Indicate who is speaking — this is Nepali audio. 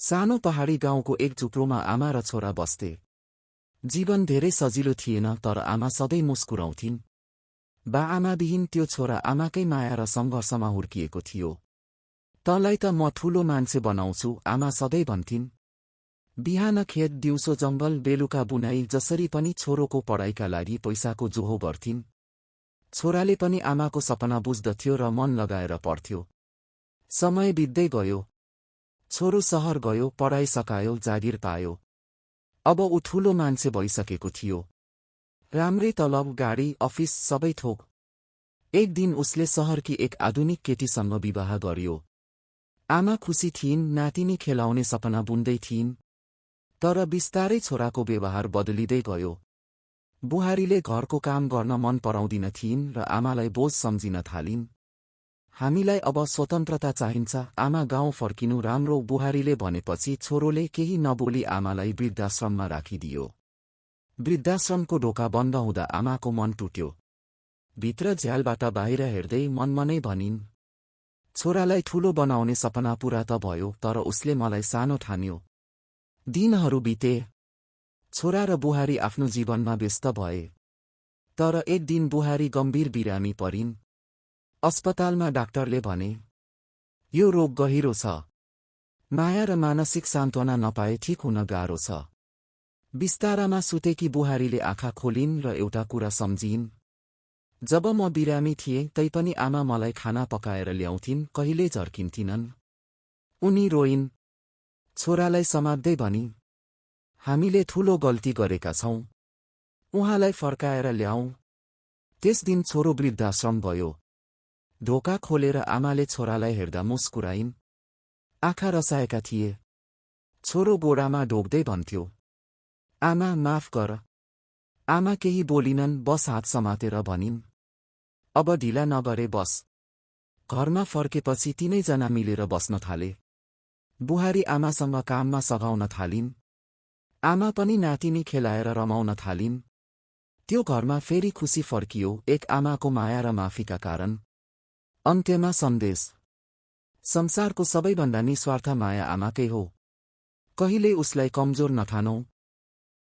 Speaker 1: सानो पहाडी गाउँको एक झुप्रोमा आमा र छोरा बस्थे। जीवन धेरै सजिलो थिएन, तर आमा सधैँ मुस्कुराउँथिन्। बा-आमाविहीन त्यो छोरा आमाकै माया र सङ्घर्षमा हुर्किएको थियो। तँलाई त म ठूलो मान्छे बनाउँछु, आमा सधैँ भन्थिन्। बिहान खेत, दिउँसो जङ्गल, बेलुका बुनाई, जसरी पनि छोरोको पढाइका लागि पैसाको जोहो गर्थिन्। छोराले पनि आमाको सपना बुझ्दथ्यो र मन लगाएर पढ्थ्यो। समय बित्दै गयो। छोरो सहर गयो, पढाइ सकायो, जागिर पायो। अब ऊ ठूलो मान्छे भइसकेको थियो। राम्रै तलब, गाडी, अफिस सबै थोक। एक दिन उसले सहरकी एक आधुनिक केटीसँग विवाह गर्यो। आमा खुसी थिइन्, नातिनी खेलाउने सपना बुन्दै थिइन्। तर बिस्तारै छोराको व्यवहार बदलिँदै गयो। बुहारीले घरको काम गर्न मन पराउँदिन थिइन् र आमालाई बोझ सम्झिन थालिन्। हामीलाई अब स्वतन्त्रता चाहिन्छ, आमा गाउँ फर्किनु राम्रो, बुहारीले भनेपछि छोरोले केही नबोली आमालाई वृद्धाश्रममा राखिदियो। वृद्धाश्रमको ढोका बन्द हुँदा आमाको मन टुट्यो। भित्र झ्यालबाट बाहिर हेर्दै मनमनै भनिन्, छोरालाई ठूलो बनाउने सपना पूरा त भयो, तर उसले मलाई सानो ठान्यो। दिनहरू बिते। छोरा र बुहारी आफ्नो जीवनमा व्यस्त भए। तर एक दिन बुहारी गम्भीर बिरामी परिन्। अस्पतालमा डाक्टरले भने, यो रोग गहिरो छ। माया र मानसिक सान्त्वना नपाए ठिक हुन गाह्रो छ। बिस्तारामा सुतेकी बुहारीले आँखा खोलिन् र एउटा कुरा सम्झिन्। जब म बिरामी थिएँ तैपनि आमा मलाई खाना पकाएर ल्याउँथिन्, कहिल्यै झर्किन्थिनन्। उनी रोइन्। छोरालाई समात्दै भनिन्, हामीले ठूलो गल्ती गरेका छौं। उहाँलाई फर्काएर ल्याऊ। त्यस दिन छोरो वृद्धाश्रम गयो। ढोका खोलेर आमाले छोरालाई हेर्दा मुस्कुराइन्। आँखा रसाएका थिए। छोरो गोडामा ढोक्दै भन्थ्यो, आमा माफ गर। आमा केही बोलिनन्, बस हात समातेर भनिन्, अब ढिला नगरे बस। घरमा फर्केपछि तीनैजना मिलेर बस्न थाले। बुहारी आमासँग काममा सघाउन थालिन्। आमा पनि नातिनी खेलाएर रमाउन थालिन्। त्यो घरमा फेरि खुसी फर्कियो, एक आमाको माया र माफीका कारण। अन्त्यमा सन्देश। संसारको सबैभन्दा निस्वार्थ माया आमाकै हो। कहिल्यै उसलाई कमजोर नठानौ।